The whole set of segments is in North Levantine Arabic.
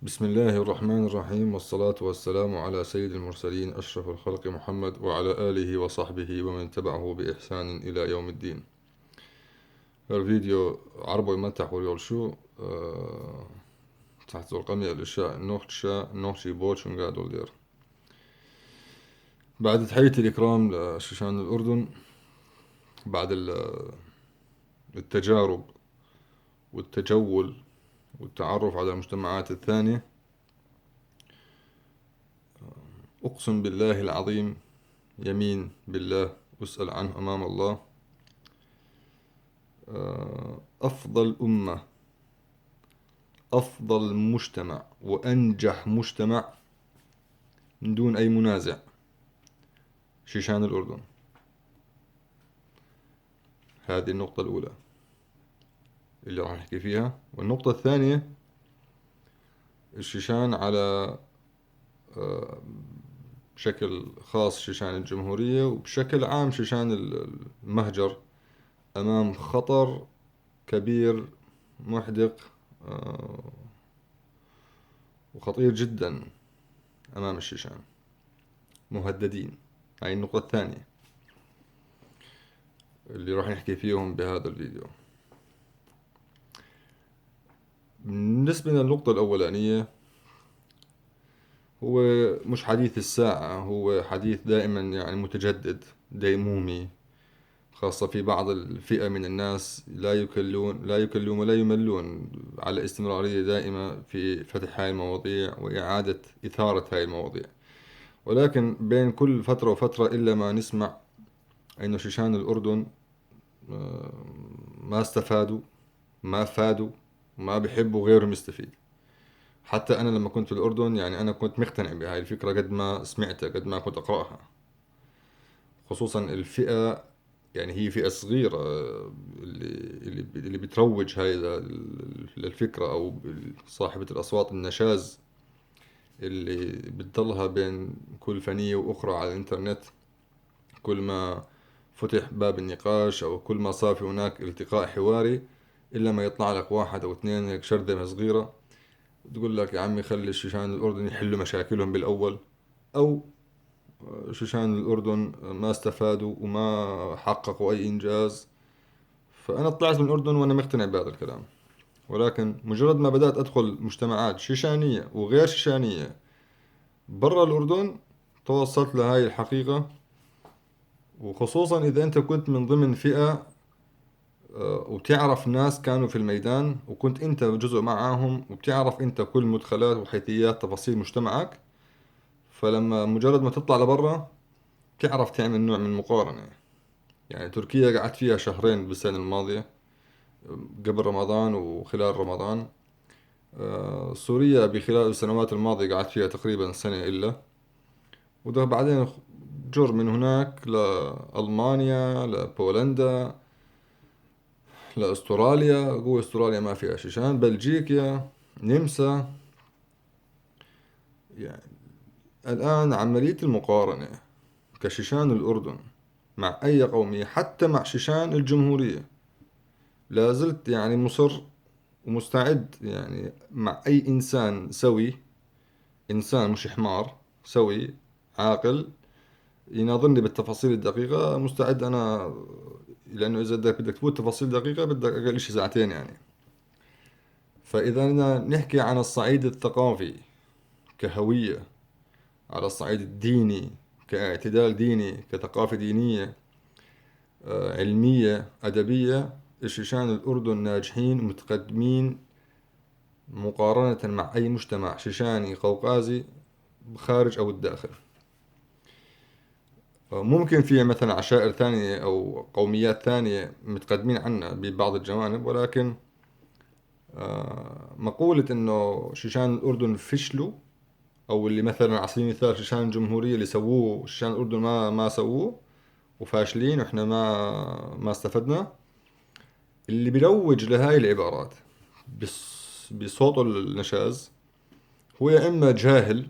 بسم الله الرحمن الرحيم، والصلاة والسلام على سيد المرسلين أشرف الخلق محمد وعلى آله وصحبه ومن تبعه بإحسان إلى يوم الدين. الفيديو عربي متح وريول شو تحت القمية الأشياء نوخشا نوخشي بوشن قادول دير. بعد تحية الإكرام لشيشان الأردن، بعد التجارب والتجول والتعرف على المجتمعات الثانية، أقسم بالله العظيم، يمين بالله أسأل عنه أمام الله، أفضل أمة، أفضل مجتمع، وأنجح مجتمع من دون أي منازع، شيشان الأردن. هذه النقطة الأولى اللي راح نحكي فيها. والنقطة الثانية، الشيشان على بشكل خاص شيشان الجمهورية، وبشكل عام شيشان المهجر، أمام خطر كبير محدق وخطير جدا أمام الشيشان، مهددين. هاي النقطة الثانية اللي راح نحكي فيهم بهذا الفيديو. بالنسبة للنقطة الأولانية، هو مش حديث الساعة، هو حديث دائما متجدد ديمومي، خاصة في بعض الفئة من الناس لا يكلون ولا يملون على استمرارية دائمة في فتح هاي المواضيع وإعادة إثارة هاي المواضيع. ولكن بين كل فترة وفترة إلا ما نسمع إنه شيشان الأردن ما استفادوا، ما فادوا، ما بيحبوا غيرهم يستفيد. حتى أنا لما كنت في الأردن أنا كنت مقتنع بهاي الفكرة قد ما سمعتها، قد ما كنت أقرأها، خصوصا الفئة، هي فئة صغيرة اللي بتروج هاي الفكرة، أو صاحبة الأصوات النشاز اللي بتضلها بين كل فنية وأخرى على الإنترنت. كل ما فتح باب النقاش أو كل ما صار في هناك التقاء حواري، إلا ما يطلع لك واحد أو اثنين هيك شرذمة صغيرة تقول لك يا عمي خلي الشيشان الأردن يحلوا مشاكلهم بالأول، أو شيشان الأردن ما استفادوا وما حققوا أي إنجاز. فأنا طلعت من الأردن وأنا مقتنع بهذا الكلام، ولكن مجرد ما بدأت أدخل مجتمعات شيشانية وغير شيشانية برا الأردن توصلت لهاي الحقيقة. وخصوصا إذا أنت كنت من ضمن فئة وبتعرف ناس كانوا في الميدان وكنت أنت جزء معاهم، وبتعرف أنت كل مدخلات وحيثيات تفاصيل مجتمعك، فلما مجرد ما تطلع لبرا تعرف تعمل نوع من المقارنة. تركيا قعدت فيها شهرين بالسنة الماضية قبل رمضان وخلال رمضان، سوريا بخلال السنوات الماضية قعدت فيها تقريبا سنة إلا، وده بعدين جر من هناك لألمانيا، لبولندا، لأستراليا. جوا أستراليا ما فيها شيشان، بلجيكا، نمسا. الآن عملية المقارنة كشيشان الأردن مع أي قومية، حتى مع شيشان الجمهورية، لازلت مصر ومستعد مع أي إنسان سوي، إنسان مش حمار، سوي عاقل يناظرني بالتفاصيل الدقيقة، مستعد أنا، لأنه إذا بدك تفوت تفاصيل دقيقة بدك أقل شيء ساعتين. فإذا بدنا نحكي عن الصعيد الثقافي كهوية، على الصعيد الديني كاعتدال ديني، كثقافة دينية، علمية، أدبية، الشيشان الأردن ناجحين ومتقدمين مقارنة مع أي مجتمع شيشاني قوقازي خارج أو الداخل. ممكن في مثلا عشائر ثانية أو قوميات ثانية متقدمين عنا ببعض الجوانب، ولكن مقولة إنه شيشان الأردن فشلوا، أو اللي مثلا على سبيل المثال شيشان الجمهورية اللي سووه شيشان الأردن ما سووه وفاشلين وإحنا ما استفدنا، اللي بيروج لهاي العبارات بصوته النشاز هو يا إما جاهل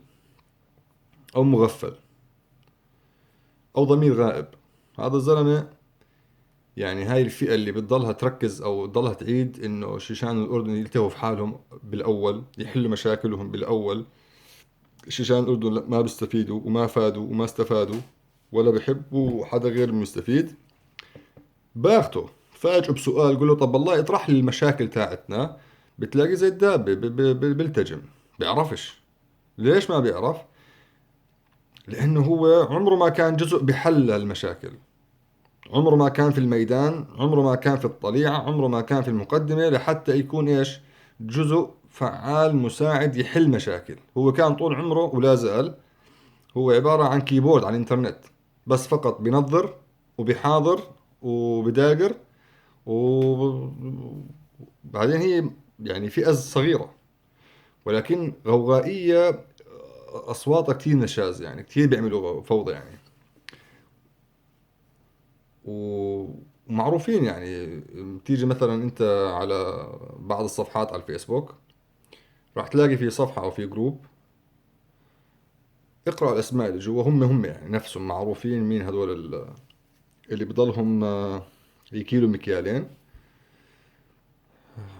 أو مغفل أو ضمير غائب. هذا الزلمة يعني هاي الفئة اللي بتضلها تركز أو تضلها تعيد إنه شيشان الأردن يلتهوا في حالهم بالأول، يحلوا مشاكلهم بالأول. شيشان الأردن ما بيستفيدوا وما فادوا وما استفادوا ولا بحبوا حدا غير المستفيد. باغته فاجئه بسؤال، قل له طب والله اطرح لي المشاكل تاعتنا، بتلاقي زي الدابة بلتجم، بيعرفش. ليش ما بيعرف؟ لأنه هو عمره ما كان جزء بحل المشاكل، عمره ما كان في الميدان، عمره ما كان في الطليعة، عمره ما كان في المقدمة لحتى يكون إيش؟ جزء فعال مساعد يحل مشاكل. هو كان طول عمره ولا زال هو عبارة عن keyboard على الإنترنت، بس فقط بنظر وبحاضر وبداقر، وبعدين هي يعني فئة صغيرة ولكن غوغائية، أصواتها كتير نشاز، يعني كتير بيعملوا فوضى يعني، ومعروفين. يعني بتيجي مثلا أنت على بعض الصفحات على الفيسبوك، راح تلاقي في صفحة أو في group، اقرأ الأسماء اللي جوا، هم يعني نفسهم معروفين مين هدول اللي بضلهم يكيلوا مكيالين،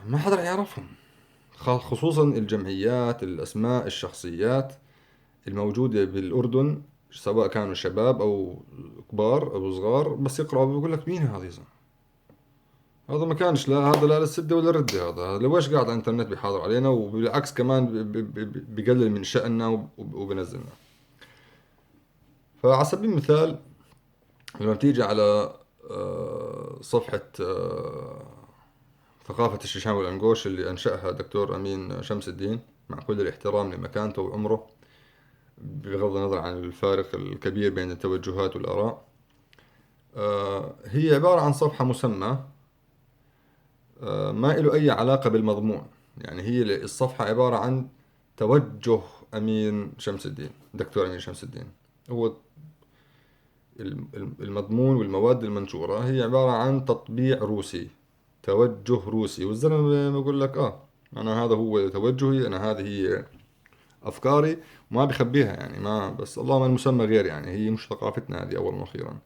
ما حدا رح يعرفهم، خصوصا الجمعيات، الأسماء، الشخصيات الموجودة بالأردن، سواء كانوا شباب أو كبار أو صغار، بس يقرأوا بيقول لك مين هذا يا زلمة؟ هذا ما كانش، لا هذا لا للسدة ولا الردة، هذا لويش قاعد على الإنترنت بيحاضر علينا، وبالعكس كمان بقلل من شأننا وبنزلنا. فعلى سبيل المثال لما بتيجي على صفحة ثقافة الشيشان والأنغوش اللي أنشأها دكتور أمين شمس الدين، مع كل الاحترام لمكانته وعمره بغض النظر عن الفارق الكبير بين التوجهات والآراء، هي عبارة عن صفحة مسمى، ما له أي علاقة بالمضمون. يعني هي الصفحة عبارة عن توجه أمين شمس الدين، دكتور أمين شمس الدين. هو المضمون والمواد المنشورة هي عبارة عن تطبيع روسي، توجه روسي، والزلمة بيقول لك أنا هذا هو توجهي، أنا هذه هي أفكاري، وما بخبيها يعني، ما بس اللهم المسمى غير، يعني هي مش ثقافتنا هذه أولا وأخيرا.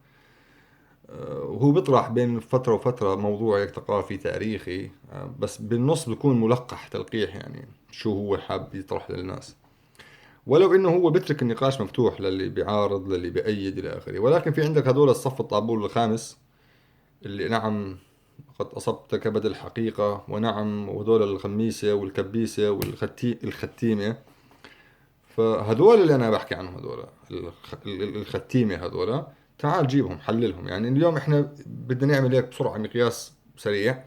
وهو بيطرح بين فترة وفترة موضوع هيك ثقافي تاريخي، بس بالنص بيكون ملقح تلقيح، يعني شو هو حاب يطرح للناس، ولو إنه هو بيترك النقاش مفتوح للي بيعارض للي بيأيد إلى آخره. ولكن في عندك هدول الصف الطابور الخامس اللي نعم قد أصبت كبد الحقيقة، ونعم وهدول الخميسة والكبيسة والختيمة، فهدول اللي أنا بحكي عنهم، هدول الختيمة هدول تعال جيبهم حللهم. يعني اليوم إحنا بدنا نعمل هيك بسرعة مقياس سريع،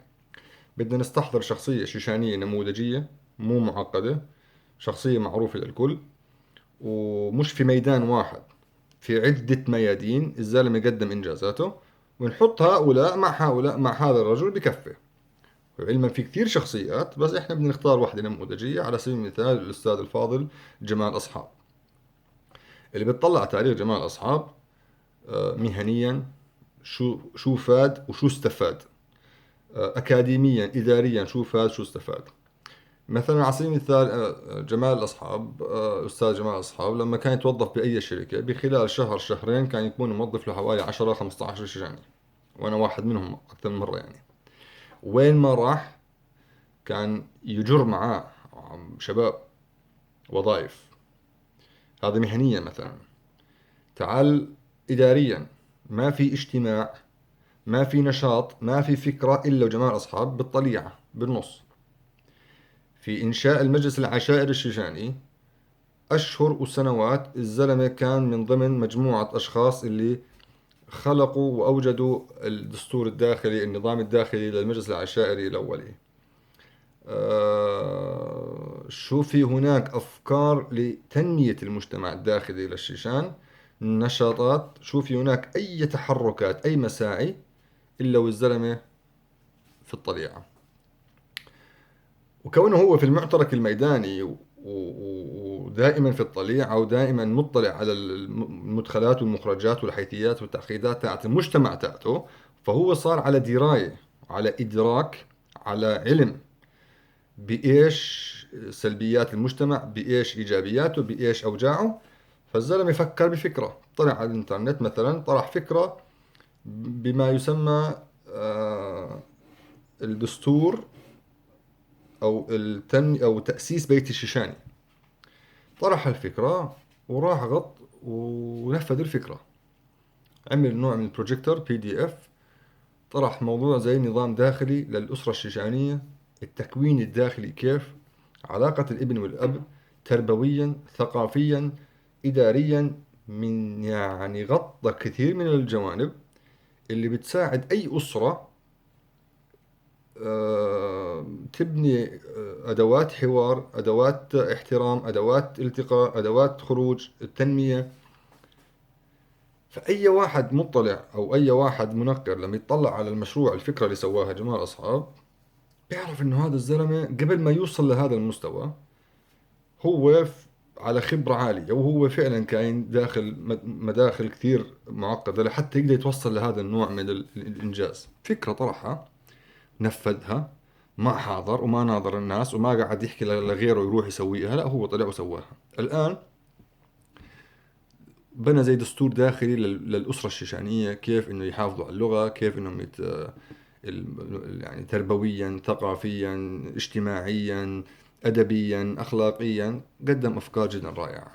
بدنا نستحضر شخصية شيشانية نموذجية مو معقدة، شخصية معروفة للكل، ومش في ميدان واحد، في عدة ميادين الزلمة قدم إنجازاته، ونحط هؤلاء مع هؤلاء مع هذا الرجل بكفة. علما في كثير شخصيات، بس إحنا بدنا نختار واحدة نموذجية. على سبيل المثال الأستاذ الفاضل جمال أصحاب، اللي بتطلع تاريخ جمال أصحاب مهنيا شو فاد وشو استفاد، أكاديميا إداريا شو فاد شو استفاد. مثلا على سبيل المثال جمال أصحاب، أستاذ جمال أصحاب لما كان يتوظف بأي شركة بخلال شهر شهرين كان يكون موظف له حوالي 10-15 شيشاني، وأنا واحد منهم أكثر من مرة. يعني وين ما راح كان يجر معاه شباب وظائف، هذا مهنيا. مثلا تعال إداريا، ما في اجتماع، ما في نشاط، ما في فكرة إلا وجمال أصحاب بالطليعة بالنص. في إنشاء المجلس العشائري الشيشاني أشهر وسنوات الزلمة كان من ضمن مجموعة أشخاص اللي خلقوا وأوجدوا الدستور الداخلي، النظام الداخلي للمجلس العشائري الأولي. شو في هناك أفكار لتنمية المجتمع الداخلي للشيشان، نشاطات، شو في هناك أي تحركات، أي مساعي، إلا والزلمة في الطليعة. وكونه هو في المعترك الميداني ودائما في الطليعة ودائما مطلع على المدخلات والمخرجات والحيثيات والتعقيدات تاعت المجتمع تاعته، فهو صار على دراية، على إدراك، على علم بإيش سلبيات المجتمع، بإيش إيجابياته، بإيش أوجاعه. فالزلمة فكر بفكرة، طلع على الإنترنت مثلا طرح فكرة بما يسمى الدستور أو أو تأسيس بيت الشيشاني. طرح الفكرة وراح غط ونفذ الفكرة، عمل نوع من ال projector PDF، طرح موضوع زي نظام داخلي للأسرة الشيشانية، التكوين الداخلي كيف علاقة الابن والأب تربويا ثقافيا إداريا، من يعني غطى كثير من الجوانب اللي بتساعد أي أسرة تبني أدوات حوار، أدوات احترام، أدوات التقاء، أدوات خروج، التنمية. فأي واحد مطلع أو أي واحد منقر لما يطلع على المشروع، الفكرة اللي سواها جمال أصحاب، بيعرف إنه هذا الزلمة قبل ما يوصل لهذا المستوى هو على خبرة عالية، وهو فعلا كاين داخل مداخل كثير معقدة لحتى يقدر يتوصل لهذا النوع من الإنجاز. فكرة طرحها، نفذها، ما حاضر وما ناظر الناس وما قاعد يحكي لغيره يروح يسويها، لا هو طلع وسواها. الآن بنى زي دستور داخلي للأسرة الشيشانية، كيف إنه يحافظوا على اللغة، كيف إنهم يعني تربويا ثقافيا اجتماعيا أدبيا أخلاقيا. قدم أفكار جدا رائعة.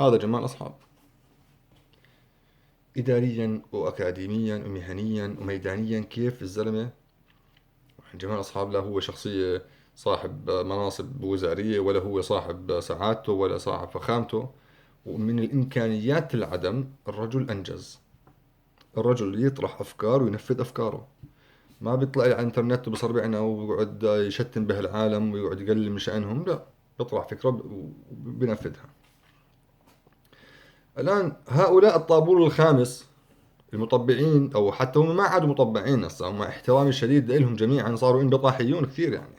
هذا جمال أصحاب، إداريا وأكاديميا ومهنيا وميدانيا. كيف الزلمة جمال أصحاب لا هو شخصية صاحب مناصب وزارية، ولا هو صاحب سعادته ولا صاحب فخامته، ومن الإمكانيات العدم الرجل أنجز. الرجل يطرح أفكار وينفذ أفكاره، ما بيطلع على الإنترنت وبصربعنا ويقعد يشتم به العالم ويقعد يقلل من شأنهم، لا، بيطرح فكرة وبينفذها. الآن هؤلاء الطابور الخامس المطبعين، أو حتى هم ما عادوا مطبعين هسه، مع احترامي الشديد لهم جميعا صاروا انبطاحيون كثير، يعني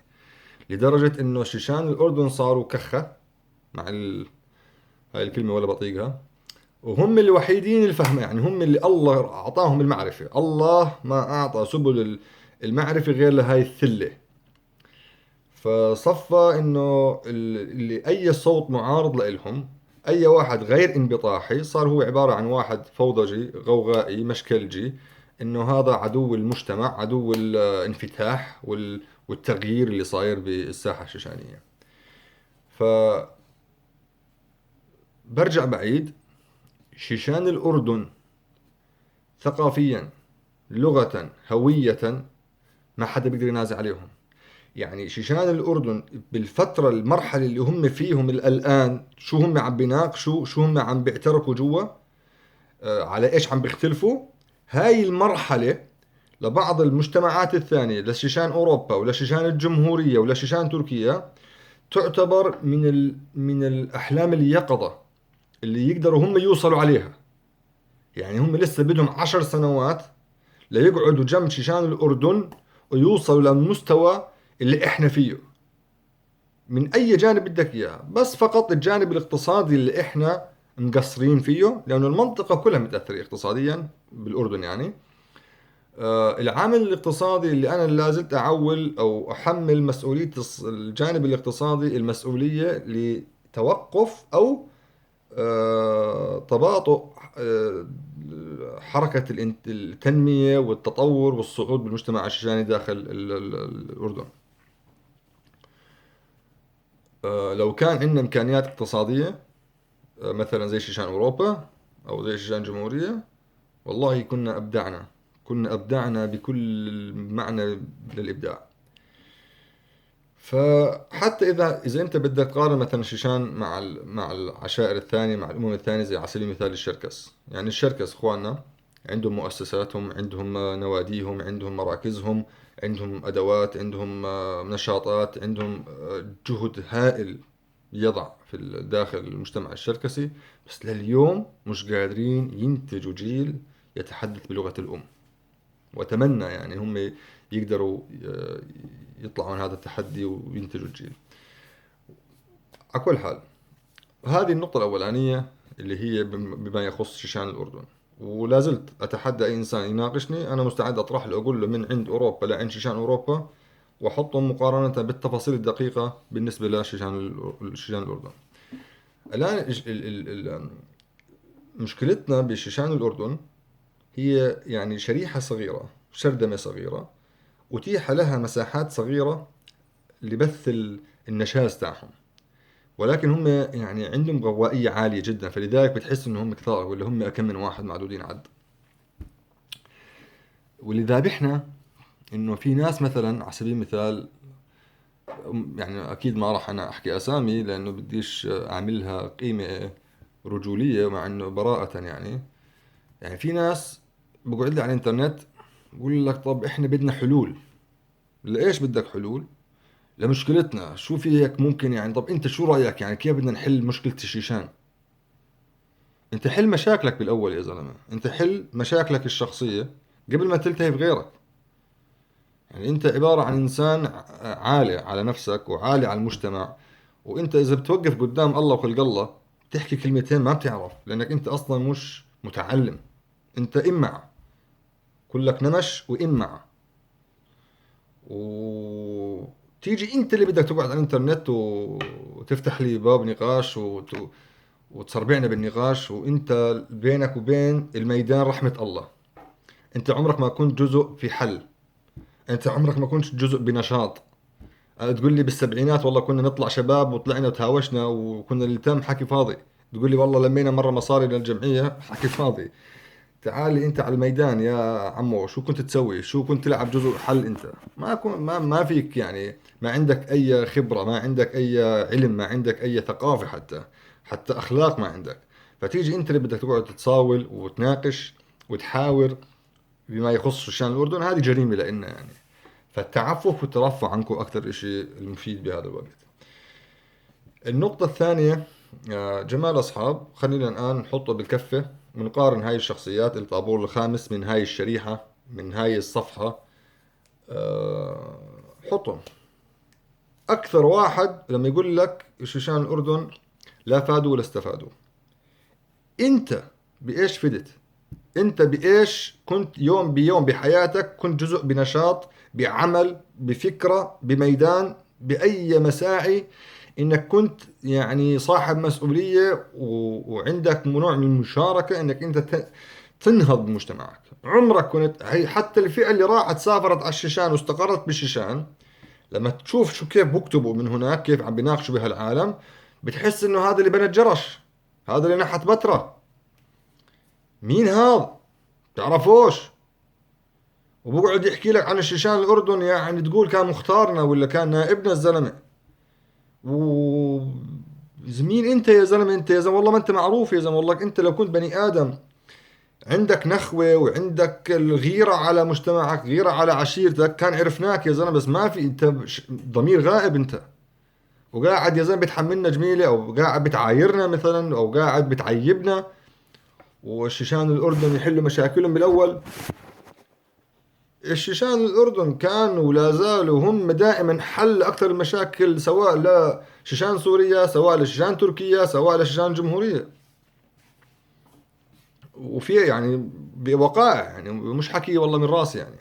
لدرجة إنه شيشان الأردن صاروا كخة مع هاي الكلمة ولا بطيقها، وهم الوحيدين الفهم، يعني هم اللي الله أعطاهم المعرفة. الله ما أعطى سبل المعرفة غير لهاي الثلة. فصفى إنه اللي أي صوت معارض لإلهم، أي واحد غير انبطاحي، صار هو عبارة عن واحد فوضجي غوغائي مشكلجي، إنه هذا عدو المجتمع، عدو الانفتاح والتغيير اللي صاير بالساحة الشيشانية. ف برجع بعيد، شيشان الأردن ثقافيا لغة هوية ما حدا بيقدر ينازع عليهم. يعني شيشان الأردن بالفترة المرحلة اللي هم فيهم الآن، شو هم عم بيناقشوا، شو هم عم بيعتركوا جوا، على إيش عم بيختلفوا، هاي المرحلة لبعض المجتمعات الثانية، لشيشان أوروبا ولشيشان الجمهورية ولشيشان تركيا، تعتبر من الأحلام اليقظة اللي يقدروا هم يوصلوا عليها. يعني هم لسه بدهم 10 سنوات ليقعدوا جنب شيشان الأردن ويوصلوا للمستوى اللي احنا فيه من اي جانب بدك اياه، بس فقط الجانب الاقتصادي اللي احنا مقصرين فيه، لانه المنطقة كلها متأثرة اقتصاديا بالاردن. يعني العامل الاقتصادي اللي انا لازلت اعول او احمل مسؤولية الجانب الاقتصادي، المسؤولية لتوقف او تباطؤ حركة التنمية والتطور والصعود بالمجتمع الشيشاني داخل الأردن. لو كان عندنا إمكانيات اقتصادية مثلا زي شيشان أوروبا أو زي شيشان الجمهورية، والله كنا أبدعنا، كنا أبدعنا بكل معنى للإبداع. فحتى إذا أنت بدك تقارن مثلا شيشان مع العشائر الثانية، مع الأمم الثانية، زي على سبيل المثال الشركس. يعني الشركس إخواننا عندهم مؤسساتهم، عندهم نواديهم، عندهم مراكزهم، عندهم أدوات، عندهم نشاطات، عندهم جهد هائل يضع في داخل المجتمع الشركسي، بس لليوم مش قادرين ينتجوا جيل يتحدث بلغة الأم. وأتمنى يعني هم يقدروا يطلعوا من هذا التحدي وينتجوا الجيل. على كل حال هذه النقطة الأولانية اللي هي بما يخص شيشان الأردن، ولا زلت أتحدى أي إنسان يناقشني، أنا مستعد أطرح له، أقول له من عند أوروبا لعند شيشان أوروبا، وأحطهم مقارنة بالتفاصيل الدقيقة بالنسبة لشيشان الأردن. الآن مشكلتنا بشيشان الأردن هي يعني شريحة صغيرة، شرذمة صغيرة أتيح لها مساحات صغيرة لبث النشاز تاعهم، ولكن هم يعني عندهم غوائية عالية جدا، فلذلك بتحس إنه هم كثار ولا هم كم من واحد معدودين عد. واللي ذابحنا إنه في ناس مثلا على سبيل المثال، يعني أكيد ما راح أنا أحكي أسامي لأنه بديش أعملها قيمة رجولية مع إنه براءة، يعني في ناس بقعد لي على الإنترنت بقول لك طب إحنا بدنا حلول. لإيش بدك حلول؟ لمشكلتنا، شو في هيك ممكن يعني؟ طب أنت شو رأيك يعني كيف بدنا نحل مشكلة الشيشان؟ أنت حل مشاكلك بالأول يا زلمة، أنت حل مشاكلك الشخصية قبل ما تلتهي بغيرك. يعني أنت عبارة عن إنسان عالي على نفسك وعالي على المجتمع، وأنت إذا بتوقف قدام الله وخلق الله تحكي كلمتين ما بتعرف، لأنك أنت أصلا مش متعلم، أنت إمع، كلك نمش وإمع، وتيجي أنت اللي بدك تقعد على الإنترنت وتفتح لي باب نقاش وتصربعنا بالنقاش، وأنت بينك وبين الميدان رحمة الله. أنت عمرك ما كنت جزء في حل، أنت عمرك ما كنت جزء بنشاط. تقول لي بالسبعينات والله كنا نطلع شباب وطلعنا وتهاوشنا وكنا نلتم، حكي فاضي. تقول لي والله لمينا مرة مصاري للجمعية، حكي فاضي. تعالي انت على الميدان يا عمو، شو كنت تسوي؟ شو كنت تلعب جزء حل؟ انت ما فيك يعني، ما عندك اي خبرة، ما عندك اي علم، ما عندك اي ثقافة، حتى اخلاق ما عندك. فتيجي انت اللي بدك تقعد تتصاول وتناقش وتحاور بما يخص شان الاردن، هذه جريمة لإلنا يعني. فالتعفف والترفع عنكم اكثر اشي المفيد بهذا الوقت. النقطة الثانية، جمال أصحاب، خلينا الآن نحطه بالكفة ونقارن هاي الشخصيات، الطابور الخامس من هاي الشريحة من هاي الصفحة. حطهم. أكثر واحد لما يقول لك شيشان الأردن لا فادوا ولا استفادوا، أنت بإيش فدت؟ أنت بإيش كنت يوم بيوم بحياتك؟ كنت جزء بنشاط، بعمل، بفكرة، بميدان، بأي مساعي، إنك كنت يعني صاحب مسؤولية وعندك نوع من المشاركة إنك أنت تنهض بمجتمعك. عمرك كنت هي، حتى الفئة اللي راحت سافرت على الشيشان واستقرت بالشيشان، لما تشوف شو كيف بكتبوا من هناك، كيف عم بيناقشوا بهالعالم، بتحس إنه هذا اللي بنى الجرش، هذا اللي نحت بترة، مين هذا؟ تعرفوش؟ وبقعد يحكي لك عن الشيشان الأردن، يعني تقول كان مختارنا ولا كان نائبنا الزلمة. وزمين انت يا زلمه؟ انت يا زلمه والله ما انت معروف يا زلمه، والله انت لو كنت بني ادم عندك نخوه وعندك الغيره على مجتمعك، غيره على عشيرتك، كان عرفناك يا زلمه. بس ما في، انت ضمير غائب انت، وقاعد يا زلمه بتحملنا جميله، او قاعد بتعايرنا مثلا، او قاعد بتعيبنا. والشيشان الاردن يحلوا مشاكلهم بالاول. الشيشان الأردن كانوا ولا زالوا هم دائما حل أكثر المشاكل، سواء لشيشان سوريا، سواء لشيشان تركيا، سواء لشيشان جمهورية. وفي يعني بوقائع، يعني مش حكي والله من راسي يعني.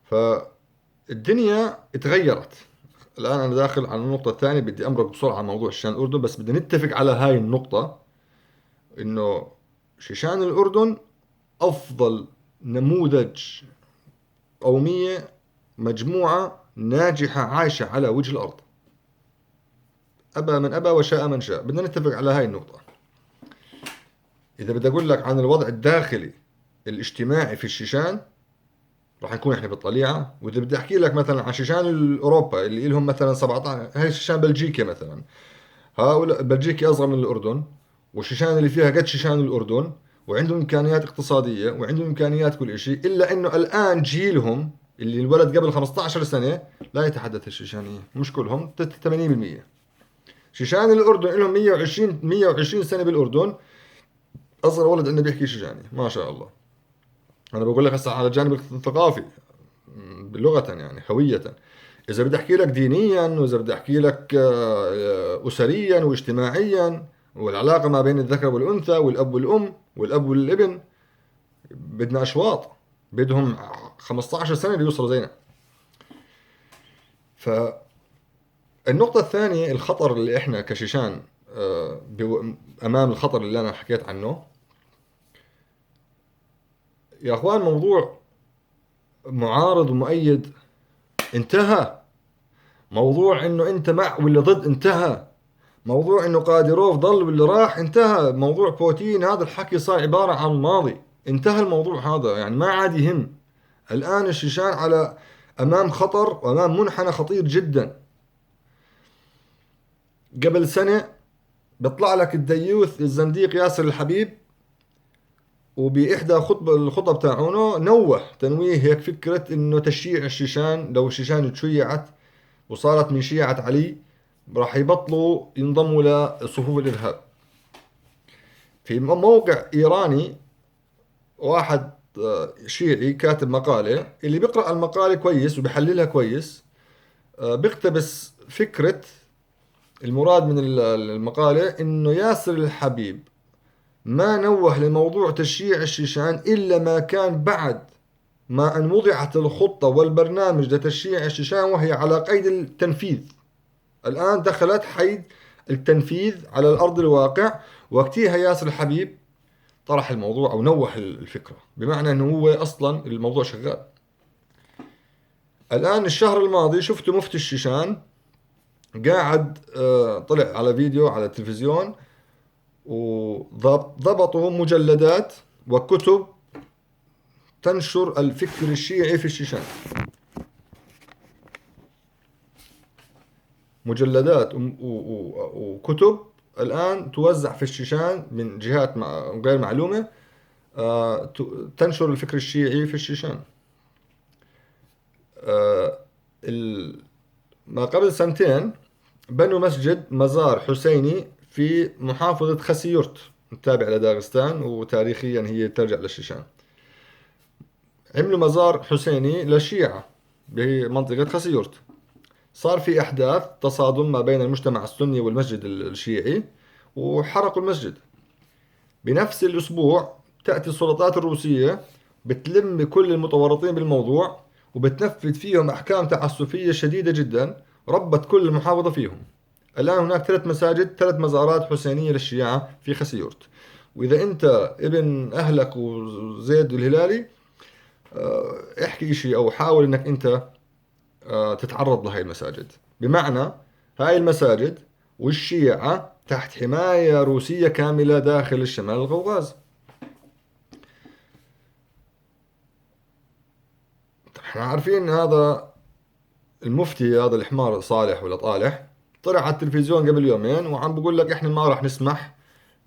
فالدنيا اتغيرت. الآن أنا داخل على النقطة الثانية، بدي أمرق بسرعة موضوع شيشان الأردن، بس بدي نتفق على هاي النقطة، إنه شيشان الأردن أفضل نموذج قومية، مجموعة ناجحة عايشة على وجه الأرض، أبى من أبى وشاء من شاء. بدنا نتفق على هاي النقطة. إذا بدي أقول لك عن الوضع الداخلي الاجتماعي في الشيشان راح نكون إحنا بالطليعة. وإذا بدي أحكي لك مثلا عن شيشان الأوروبا اللي لهم مثلا 17، هاي شيشان بلجيكا مثلا، هؤلاء بلجيكا أصغر من الأردن، والشيشان اللي فيها قد شيشان الأردن، وعندهم إمكانيات اقتصادية وعندهم إمكانيات كل إشي، إلا إنه الآن جيلهم اللي انولد قبل 15 سنة لا يتحدث الشيشانية، مش كلهم، 80%. شيشان الأردن لهم 120 سنة بالأردن، أصغر ولد عندنا بيحكي شيشاني ما شاء الله. أنا بقول لك هسه على الجانب الثقافي بلغة يعني هوية. إذا بدي أحكي لك دينيا، وإذا بدي أحكي لك أسريا واجتماعيا، والعلاقة ما بين الذكر والأنثى والأب والأم والأب والابن، بدنا أشواط، بدهم 15 سنة ليوصلوا زينا. فالنقطة الثانية، الخطر اللي إحنا كشيشان أمام الخطر اللي أنا حكيت عنه يا أخوان، موضوع معارض ومؤيد انتهى. موضوع انه انت مع ولا ضد انتهى. موضوع انه قادروف ضل ولا راح انتهى. موضوع بوتين هذا الحكي صار عبارة عن ماضي، انتهى الموضوع هذا، يعني ما عاد يهم. الآن الشيشان على أمام خطر وأمام منحنى خطير جدا. قبل سنة بيطلع لك الديوث الزنديق ياسر الحبيب، وبإحدى الخطب تاعونه نوه تنويه هيك فكرة إنه تشييع الشيشان، لو الشيشان تشيعت وصارت من شيعة علي راح يبطلوا ينضموا لصفوف الإرهاب. في موقع إيراني واحد شيعي كاتب مقالة، اللي بيقرأ المقالة كويس وبيحللها كويس بيقتبس فكرة المراد من المقالة إنه ياسر الحبيب ما نوه لموضوع تشييع الشيشان إلا ما كان بعد ما أن وضعت الخطة والبرنامج لتشييع الشيشان وهي على قيد التنفيذ. الآن دخلت حيز التنفيذ على الأرض الواقع، وقتها ياسر الحبيب طرح الموضوع أو نوه الفكرة، بمعنى أنه هو أصلا الموضوع شغال. الآن الشهر الماضي شفت مفتي الشيشان قاعد طلع على فيديو على التلفزيون وضبطوا مجلدات وكتب تنشر الفكر الشيعي في الشيشان. مجلدات وكتب الآن توزع في الشيشان من جهات غير معلومة، تنشر الفكر الشيعي في الشيشان. ما قبل سنتين بنوا مسجد مزار حسيني في محافظة خسيورت التابعة لداغستان، وتاريخيا هي ترجع للشيشان. عملوا مزار حسيني للشيعة بمنطقة خسيورت. صار في أحداث تصادم ما بين المجتمع السني والمسجد الشيعي وحرقوا المسجد. بنفس الأسبوع تأتي السلطات الروسية بتلم كل المتورطين بالموضوع وبتنفذ فيهم أحكام تعسفية شديدة جدا ربت كل المحافظة فيهم. الآن هناك 3 مساجد، 3 مزارات حسينية للشيعة في خسيورت. وإذا أنت ابن أهلك وزيد الهلالي احكي إشي أو حاول أنك أنت تتعرض لهاي المساجد. بمعنى هاي المساجد والشيعة تحت حماية روسية كاملة داخل الشمال القوقاز. احنا عارفين هذا المفتي هذا الحمار صالح ولا طالح طلع على التلفزيون قبل يومين وعم بقول لك احنا ما راح نسمح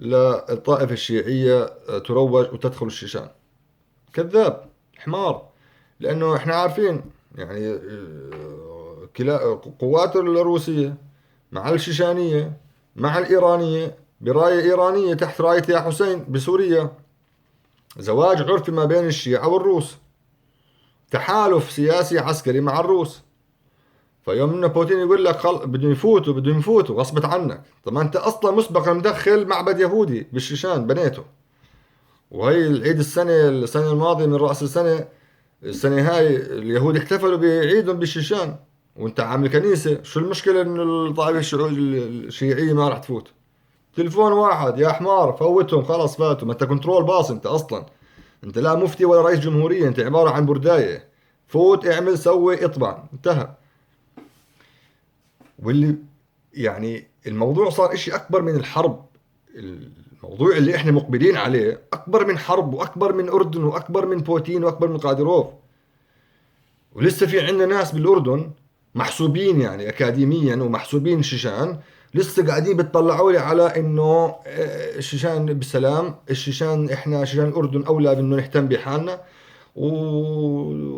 للطائفة الشيعية تروج وتدخل الشيشان. كذاب حمار، لانه احنا عارفين يعني قوات الروسية مع الشيشانية مع الإيرانية براية إيرانية تحت راية يا حسين بسوريا، زواج عرفي ما بين الشيعة والروس، تحالف سياسي عسكري مع الروس. فيوم انه بوتين يقول لك بدهم يفوتوا بدهم يفوتوا غصبت عنك، طب ما انت اصلا مسبقا مدخل معبد يهودي بالشيشان بنيته، وهي العيد السنه الماضيه من راس السنه هاي اليهود احتفلوا بعيدهم بالشيشان وانت عامل كنيسه. شو المشكله انه الطائفه الشيعيه ما راح تفوت؟ تليفون واحد يا حمار فوتهم خلص فاتوا. ما انت control باص، انت اصلا انت لا مفتي ولا رئيس جمهوريه، انت عباره عن بردايه، فوت اعمل سوي اطبع انتهى. واللي يعني الموضوع صار اشي اكبر من الحرب، الموضوع اللي احنا مقبلين عليه اكبر من حرب واكبر من اردن واكبر من بوتين واكبر من قادروف. ولسه في عندنا ناس بالاردن محسوبين يعني اكاديميا ومحسوبين شيشان لسه قاعدين بيطلعوا لي على انه الشيشان بسلام، الشيشان احنا شيشان الاردن اولى بانه نهتم بحالنا،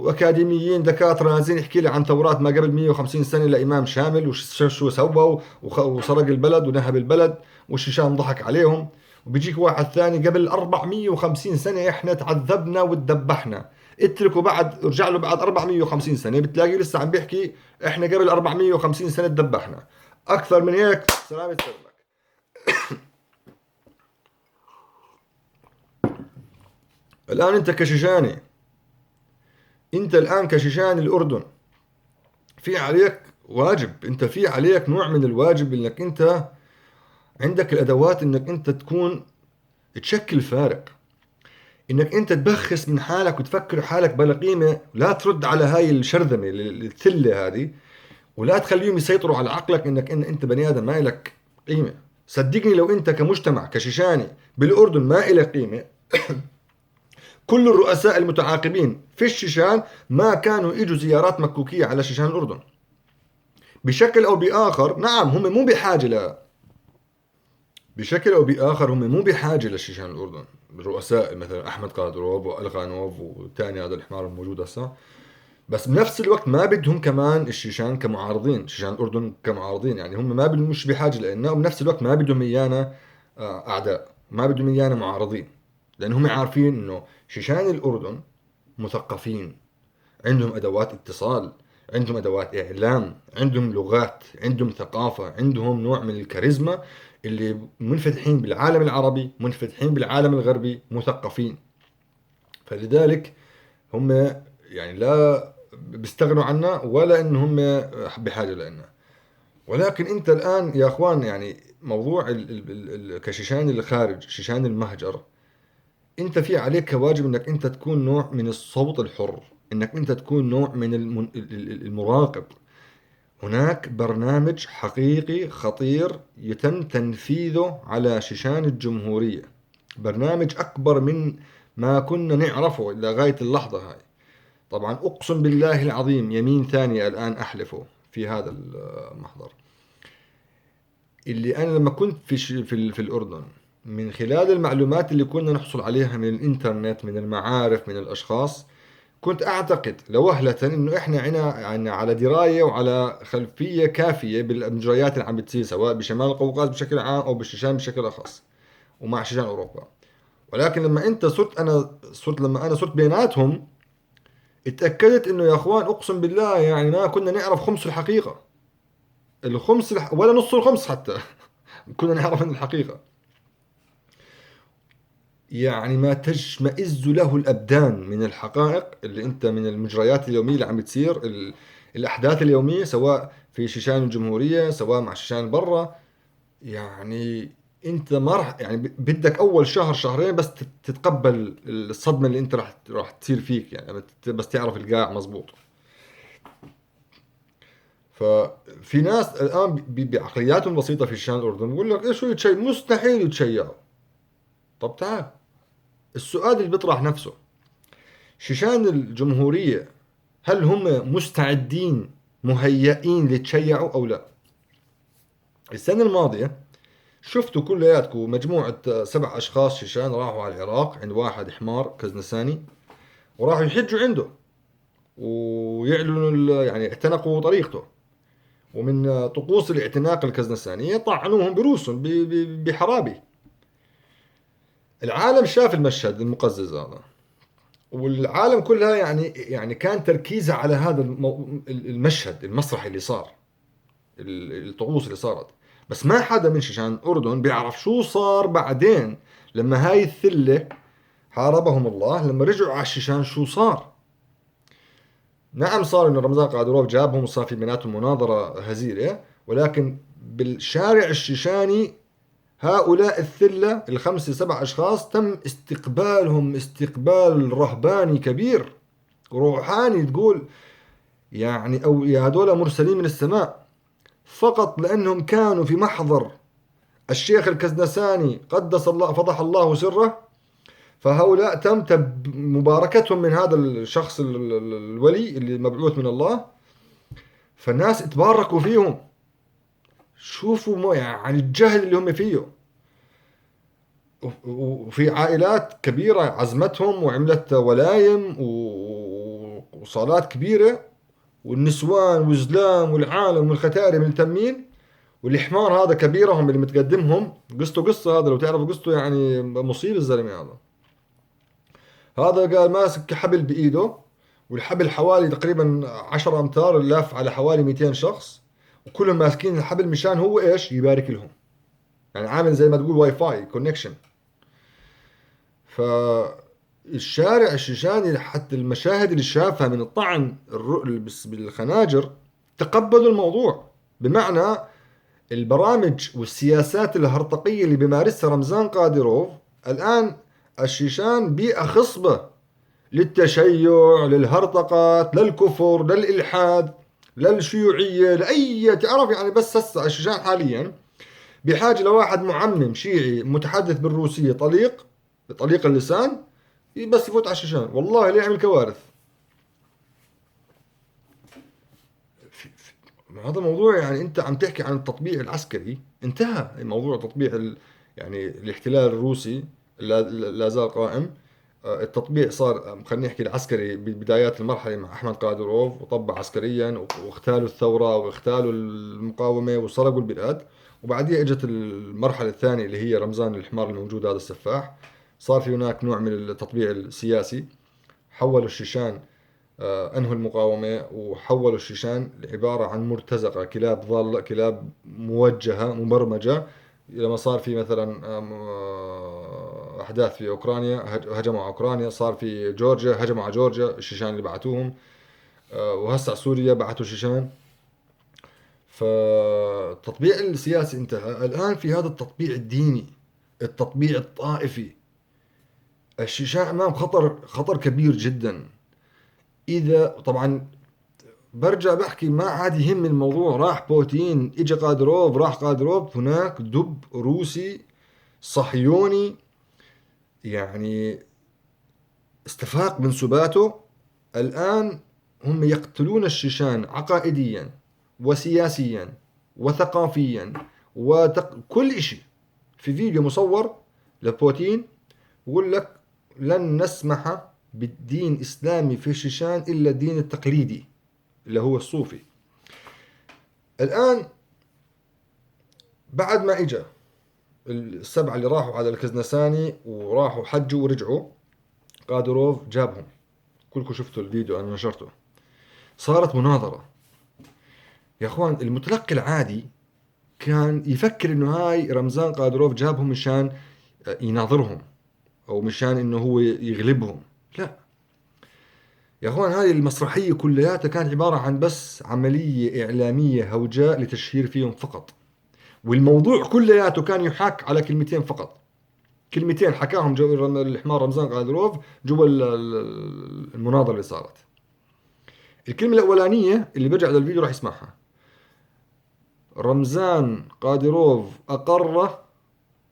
واكاديميين دكاتره نازلين يحكي لي عن ثورات ما قبل 150 سنه لامام شامل وشو سووا وسرق البلد ونهب البلد والشيشان ضحك عليهم. وبيجيك واحد ثاني قبل 450 سنه احنا تعذبنا وتذبحنا، اتركوا بعد ارجع له بعد 450 سنه بتلاقي لسه عم بيحكي احنا قبل 450 سنه تذبحنا. اكثر من هيك سلامة سلمك. الان انت كشيشاني، انت الان كشيشاني الاردن في عليك واجب، انت في عليك نوع من الواجب انك انت عندك الادوات انك انت تكون تشكل فارق. انك انت تبخس من حالك وتفكر حالك بلا قيمة، لا ترد على هاي الشرذمه الثله هذه، ولا تخليهم يسيطروا على عقلك انك إن انت بني ادم ما لك قيمة. صدقني لو انت كمجتمع كشيشاني بالاردن ما لك قيمة، كل الرؤساء المتعاقبين في الشيشان ما كانوا يجوا زيارات مكوكيه على شيشان الاردن بشكل او باخر. نعم هم مو بحاجة ل بشكل او باخر، هم مو بحاجة لشيشان الاردن، الرؤساء مثلا احمد قادروف والغانوف والثاني هذا الحمار الموجود هسه، بس بنفس الوقت ما بدهم كمان الشيشان كمعارضين، شيشان الاردن كمعارضين، يعني هم ما بدهم، مش بحاجة لنا، وبنفس الوقت ما بدهم ايانا اعداء، ما بدهم ايانا معارضين، لان هم عارفين انه شيشان الاردن مثقفين، عندهم ادوات اتصال، عندهم ادوات اعلام، عندهم لغات، عندهم ثقافة، عندهم نوع من الكاريزما، اللي منفتحين بالعالم العربي، منفتحين بالعالم الغربي، مثقفين. فلذلك هم يعني لا بيستغنوا عنا ولا ان هم بحاجة لنا. ولكن انت الان يا اخوان، يعني موضوع كشيشان الخارج، شيشان المهجر، انت في عليك واجب انك انت تكون نوع من الصوت الحر، انك انت تكون نوع من المراقب. هناك برنامج حقيقي خطير يتم تنفيذه على شيشان الجمهورية، برنامج أكبر من ما كنا نعرفه لغاية اللحظة هاي. طبعا أقسم بالله العظيم يمين ثانية الآن أحلفه في هذا المحضر، اللي أنا لما كنت في الأردن، من خلال المعلومات اللي كنا نحصل عليها من الإنترنت، من المعارف، من الأشخاص، كنت أعتقد لوهلة إنه إحنا عنا على دراية وعلى خلفية كافية بالمجريات اللي عم بتصير، سواء بشمال القوقاز بشكل عام أو بالشيشان بشكل أخص ومع شيشان أوروبا. ولكن لما أنت صرت أنا صرت لما أنا صرت بيناتهم، اتأكدت إنه يا أخوان أقسم بالله يعني ما كنا نعرف خمس الحقيقة، الخمس ولا نص الخمس حتى كنا نعرف إن الحقيقة يعني ما تشمئز له الأبدان من الحقائق اللي أنت من المجريات اليومية اللي عم بتصير، الأحداث اليومية، سواء في شيشان الجمهورية سواء مع شيشان برا. يعني أنت ما راح، يعني بدك أول شهر شهرين بس تتقبل الصدمة اللي أنت راح تصير فيك، يعني بس تعرف القاع مزبوط. ففي ناس الآن بعقلياتهم بسيطة في شيشان الأردن بيقول لك إيش هو يتشيع، مستحيل يتشيعوا. طب تعال، السؤال اللي بيطرح نفسه، شيشان الجمهورية هل هم مستعدين مهيئين لتشيعوا أو لا؟ السنة الماضية شفتوا كلياتكم مجموعة 7 أشخاص شيشان راحوا على العراق عند واحد حمار كزنساني، وراحوا يحجوا عنده ويعلنوا يعني اعتنقوا طريقته، ومن طقوس الاعتناق الكزنسانية طعنوهم بروسهم بحرابي. العالم شاف المشهد المقزز هذا، والعالم كلها يعني كان تركيزها على هذا المشهد المسرحي اللي صار، الطقوس اللي صارت. بس ما حدا من شيشان الأردن بيعرف شو صار بعدين لما هاي الثلة حاربهم الله، لما رجعوا على الشيشان شو صار. نعم صار إنه رمزان قادروف جابهم وصار في بيناتهم مناظرة هزيلة، ولكن بالشارع الشيشاني هؤلاء الثلة 5 7 أشخاص تم استقبالهم استقبال رهباني كبير روحاني، تقول يعني أو يا هذول مرسلين من السماء، فقط لأنهم كانوا في محضر الشيخ الكزنساني قدس الله فضح الله سره، فهؤلاء تم مباركتهم من هذا الشخص الولي اللي مبعوث من الله، فالناس تباركوا فيهم. شوفوا ما يعني الجهل اللي هم فيه. وفي عائلات كبيرة عزمتهم وعملت ولايم وصالات كبيرة، والنسوان والزلام والعالم والختاري ملتمين، والحمار هذا كبيرهم اللي متقدمهم قصته قصة، هذا لو تعرفوا قصته يعني مصيبة الزلمة هذا. هذا قال ماسك حبل بإيده، والحبل حوالي تقريبا 10 أمتار لاف على حوالي 200 شخص، وكلهم ماسكين الحبل مشان هو إيش يبارك لهم، يعني عامل زي ما تقول WiFi connection. فالشارع الشيشاني حتى المشاهد اللي شافها من الطعن بالخناجر تقبلوا الموضوع، بمعنى البرامج والسياسات الهرطقية اللي بيمارسها رمزان قادروف الآن الشيشان بيئة خصبة للتشيع، للهرطقات، للكفر، للإلحاد، للشيوعية، لأي تعرف يعني. بس هسه الشيشان حاليا بحاجة لواحد معمم شيعي متحدث بالروسية طليق اللسان، بس يفوت على الشيشان والله ليعمل كوارث. هذا موضوع يعني انت عم تحكي عن التطبيع العسكري، انتهى موضوع تطبيع يعني الاحتلال الروسي لا زال قائم. التطبيع صار خلينا نحكي العسكري ببدايات المرحلة مع أحمد قادروف، وطبع عسكريا واغتالوا الثورة واغتالوا المقاومة وسرقوا البلاد. وبعديها اجت المرحلة الثانية اللي هي رمزان الحمار الموجود هذا السفاح، صار في هناك نوع من التطبيع السياسي، حولوا الشيشان، انهوا المقاومة وحولوا الشيشان عبارة عن مرتزقة، كلاب ضالة، كلاب موجهة مبرمجة. لما صار في مثلا أحداث في أوكرانيا هجموا على أوكرانيا، صار في جورجيا هجموا على جورجيا، الشيشان اللي بعتوهم، وهسه سوريا بعتوا شيشان. فالتطبيع السياسي انتهى. الآن في هذا التطبيع الديني، التطبيع الطائفي. الشيشان أمام خطر كبير جدا. إذا طبعا برجع بحكي ما عاد يهم الموضوع، راح بوتين، اجى قادروف، راح قادروف، هناك دب روسي صهيوني يعني استفاق من سباته. الآن هم يقتلون الشيشان عقائديا وسياسيا وثقافيا وكل إشي. في فيديو مصور لبوتين بقول لك لن نسمح بالدين الإسلامي في الشيشان إلا الدين التقليدي اللي هو الصوفي. الآن بعد ما إجا السبعة اللي راحوا على الكزنساني وراحوا حجوا ورجعوا، قادروف جابهم، كلكم شفتوا الفيديو أنا نشرته، صارت مناظرة. يا أخوان المتلقي العادي كان يفكر إنه هاي رمزان قادروف جابهم مشان يناظرهم أو مشان إنه هو يغلبهم. لا يا أخوان، هاي المسرحية كلياتها كانت عبارة عن بس عملية إعلامية هوجاء لتشهير فيهم فقط، والموضوع كلياته كان يحاك على كلمتين فقط، كلمتين حكاهم جو الحمار رمزان قادروف جوا المناظرة اللي صارت. الكلمة الأولانية اللي برجع للفيديو راح يسمعها، رمزان قادروف أقر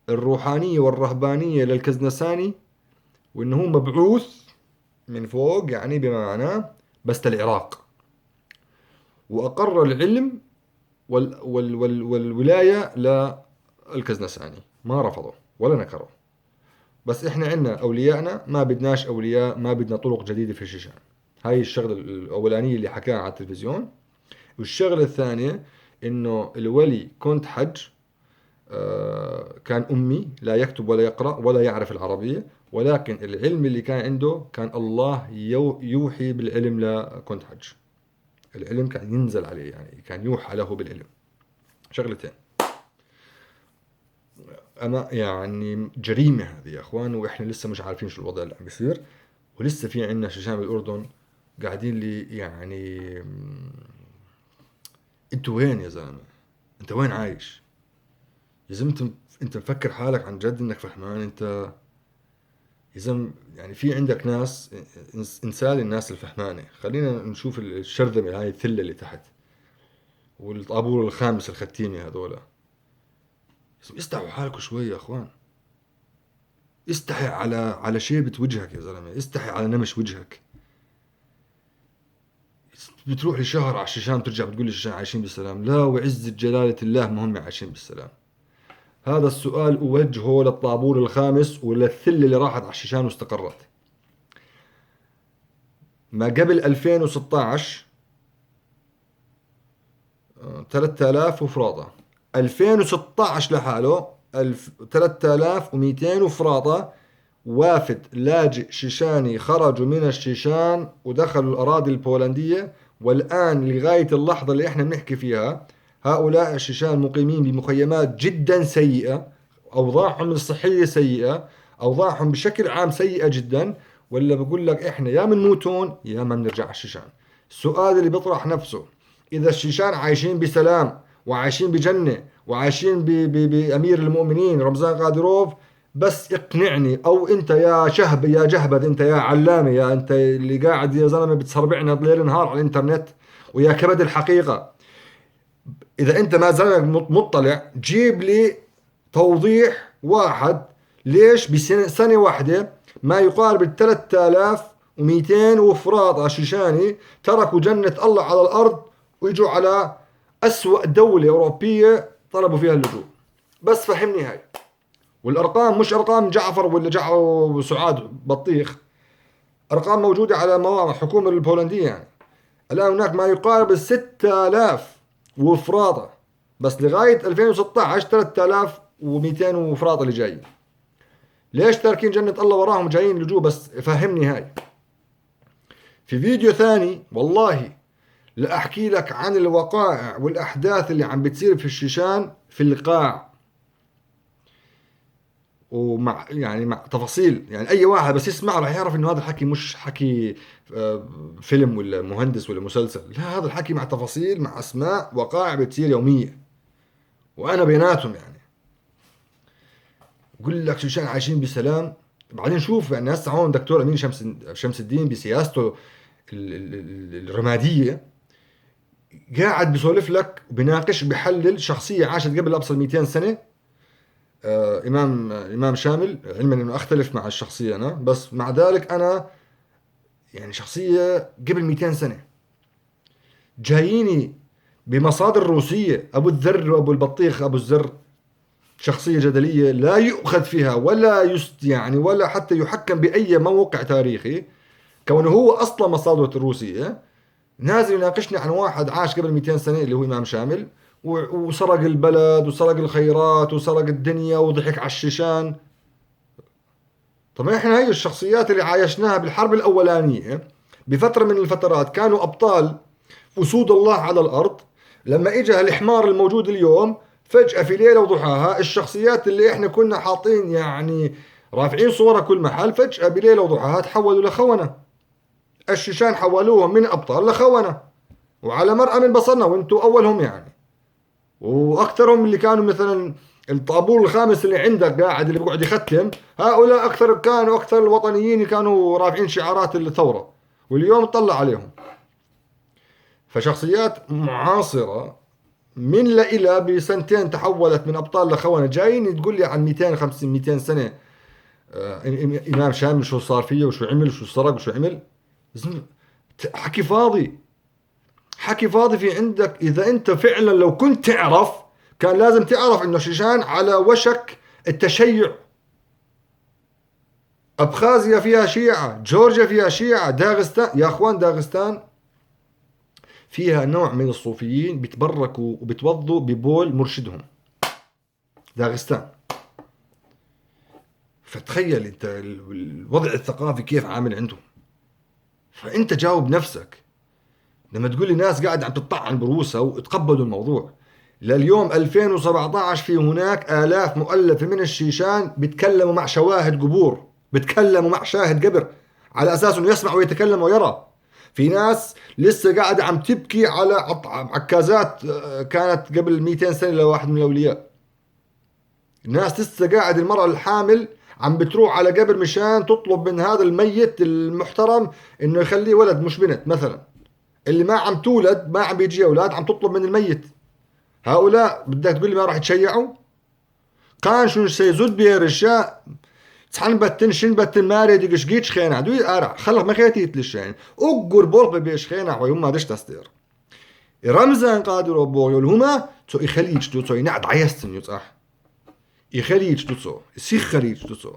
الروحانية والرهبانية للكزنساني وإنه هو مبعوث من فوق، يعني بما معناه بس للعراق، وأقر العلم والولاية للكزنساني، ما رفضه ولا نكره. بس إحنا عنا أولياءنا، ما بدناش أولياء، ما بدنا طرق جديدة في الشيشان. هاي الشغلة الأولانية اللي حكاها على التلفزيون. والشغلة الثانية إنه الولي كنت حج، كان أمي لا يكتب ولا يقرأ ولا يعرف العربية، ولكن العلم اللي كان عنده كان الله يوحي بالعلم لكنت حج، العلم كان ينزل عليه، يعني كان يوحى له بالعلم. شغلتين أما يعني جريمة هذه يا أخوان، وإحنا لسه مش عارفين شو الوضع اللي عم بيصير، ولسه في عنا شيشان بالأردن قاعدين لي يعني أنتوا وين يا زلمة؟ أنت وين عايش؟ يا زلمة أنت مفكر حالك عن جد إنك فهمان؟ أنت يا زلمة يعني في عندك ناس، إنسان الناس الفهمانة. خلينا نشوف الشرذمة هاي الثلة اللي تحت والطابور الخامس الختيمي هذولا. استحوا حالكم شوي يا اخوان، استحي على شيبة وجهك يا زلمة، استحي على نمش وجهك. بتروح لشهر على الشيشان بترجع بتقول لي الشيشان عايشين بالسلام. لا وعزة جلالة الله ما هم عايشين بالسلام. هذا السؤال أوجهه للطابور الخامس وللثلة اللي راحت على الشيشان واستقرت. ما قبل 2016 3000 وفراطة، 2016 لحاله 3200 وفراطة وافد لاجئ شيشاني خرجوا من الشيشان ودخلوا الأراضي البولندية. والآن لغاية اللحظة اللي احنا بنحكي فيها هؤلاء الشيشان مقيمين بمخيمات جدا سيئة، أوضاعهم الصحية سيئة، أوضاعهم بشكل عام سيئة جدا. ولا بقول لك احنا يا بنموتون يا ما بنرجع على الشيشان. السؤال اللي بيطرح نفسه، إذا الشيشان عايشين بسلام وعايشين بجنة وعايشين بأمير المؤمنين رمزان قادروف، بس اقنعني، او انت يا شهب يا جهبذ، انت يا علامة، يا انت اللي قاعد يا زلمة بتصربعنا ليل نهار على الانترنت ويا كبد الحقيقة، اذا انت ما زلمة مطلع جيب لي توضيح واحد ليش بسنة واحدة ما يقارب 3200 وفراط شيشاني تركوا جنة الله على الأرض ويجوا على أسوأ دولة أوروبية طلبوا فيها اللجوء. بس فهمني هاي. والأرقام مش أرقام جعفر ولا جعفر وسعاد بطيخ، أرقام موجودة على مواقع الحكومة البولندية. يعني الآن هناك ما يقارب 6000 وفراطة، بس لغاية 2016 3200 وفراطة اللي جايين. ليش تاركين جنة الله وراهم جايين لجوء؟ بس فهمني هاي. في فيديو ثاني والله لأحكي لك عن الوقائع والأحداث اللي عم بتصير في الشيشان في القاع، ومع يعني مع تفاصيل، يعني أي واحد بس يسمع راح يعرف إنه هذا الحكي مش حكي فيلم ولا مهندس ولا مسلسل، لا هذا الحكي مع تفاصيل مع أسماء وقائع بتصير يومية وأنا بيناتهم. يعني بقول لك شيشان عايشين بسلام. بعدين شوف يعني هسه هون دكتور أمين شمس الدين بسياسته الرمادية قاعد بيسولف لك وبيناقش بحلل شخصية عاشت قبل أبصر 200 سنة، إمام شامل، علما إنه أختلف مع الشخصية أنا، بس مع ذلك أنا يعني شخصية قبل 200 سنة جاييني بمصادر روسية، أبو الذر وأبو البطيخ أبو الزر، شخصية جدلية لا يؤخذ فيها ولا يعني ولا حتى يحكم بأي موقع تاريخي، كونه هو أصلا مصادره الروسية. نازل يناقشني عن واحد عاش قبل 200 سنة اللي هو إمام شامل، وسرق البلد وسرق الخيرات وسرق الدنيا وضحك على الشيشان. طب احنا هي الشخصيات اللي عايشناها بالحرب الأولانية بفترة من الفترات كانوا أبطال أسود الله على الأرض، لما إجا الحمار الموجود اليوم فجأة في ليلة وضحاها الشخصيات اللي احنا كنا حاطين يعني رافعين صورها كل محل، فجأة بليلة وضحاها تحولوا لخونة. الشيشان حولوهم من أبطال لخونة، وعلى مرأى من بصرنا وانتوا أولهم يعني، وأكثرهم اللي كانوا مثلا الطابور الخامس اللي عندك قاعد اللي بيقعد يختم، هؤلاء أكثر كانوا أكثر الوطنيين اللي كانوا رافعين شعارات الثورة، واليوم طلع عليهم. فشخصيات معاصرة من لإلى بسنتين تحولت من أبطال لخونة. جايين تقول لي عن 250 200 سنة إمام شامل شو صار فيه وشو عمل وشو سرق وشو عمل؟ حكي فاضي، حكي فاضي. في عندك إذا أنت فعلا لو كنت تعرف كان لازم تعرف إنه شيشان على وشك التشيع. أبخازيا فيها شيعة، جورجيا فيها شيعة، داغستان يا أخوان، داغستان فيها نوع من الصوفيين بيتبركوا وبيتوضوا ببول مرشدهم. داغستان. فتخيل انت الوضع الثقافي كيف عامل عندهم. فانت جاوب نفسك لما تقول لي ناس قاعد عم تطعن بروسها وتقبلوا الموضوع. لليوم 2017 في هناك آلاف مؤلفة من الشيشان بيتكلموا مع شواهد قبور، بيتكلموا مع شاهد قبر على أساس إنه يسمع ويتكلم ويرى. في ناس لسه قاعدة عم تبكي على عكازات كانت قبل 200 سنة لواحد من الأولياء. الناس لسه قاعد المرأة الحامل عم بتروح على قبر مشان تطلب من هذا الميت المحترم إنه يخليه ولد مش بنت مثلا. اللي ما عم تولد ما عم بيجي أولاد عم تطلب من الميت. هؤلاء بدك تقول لي ما راح يتشيعوا؟ قان شو سيزود بيرشاء تحنبتن شنبتن ماري ديش جيتش خينا دوي ارع خلق ما خيتي يتلش يعني اقر بورق بيش خينا ويوم دش تستير رمزان قادر بوغ هما تو يخليج تو ينعد عيستن يصح يخليج تو سيخ خليج تو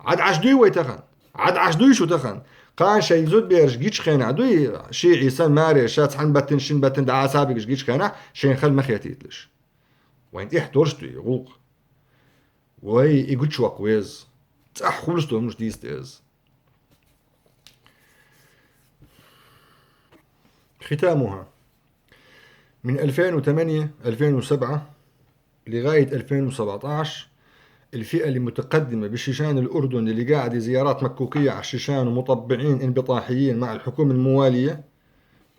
عاد عشدوي ويتخن عاد عشدوي شو تخن قان شي زود بيرش جيتش خينا دوي شيعي سن ماري شات حنبتن شنبتن دعا سابق جيتش خينا شين خل ما خيتي يتلش وين احتورشتو يغوق وي يقولش ويز تأخلص مش ديستيز. ختامها من 2008 2007 لغاية 2017 الفئة المتقدمة بالشيشان الأردن اللي قاعدة زيارات مكوكية على الشيشان ومطبعين انبطاحيين مع الحكومة الموالية،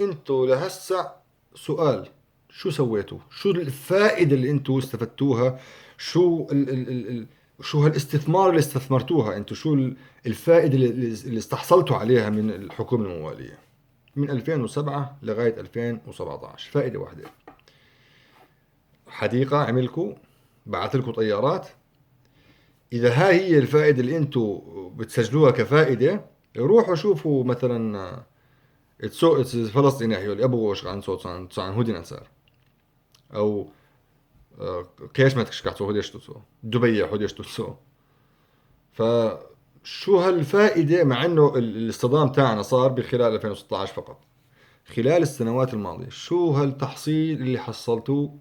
انتوا لهسه سؤال شو سويتوا؟ شو الفائدة اللي انتوا استفدتوها؟ شو ال ال ال ال شو هالاستثمار اللي استثمرتوها انتم؟ شو الفائدة اللي استحصلتوا عليها من الحكومة الموالية من 2007 لغاية 2017؟ فائدة واحدة، حديقة عملكوا، بعث لكم طيارات. اذا هاي هي الفائدة اللي انتم بتسجلوها كفائده، روحوا شوفوا مثلا فلسطين اللي ابو عن صوت عن هودي نصار او كيش ما تكشكعتو هوديش تسو دبي هوديش تسو. فشو هالفائده مع انه الاصطدام تاعنا صار بخلال 2016 فقط؟ خلال السنوات الماضية شو هالتحصيل اللي حصلتوه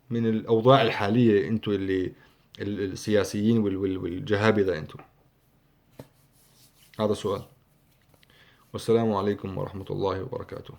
من الاوضاع الحالية انتم اللي السياسيين والجهابذه انتم؟ هذا السؤال. والسلام عليكم ورحمة الله وبركاته.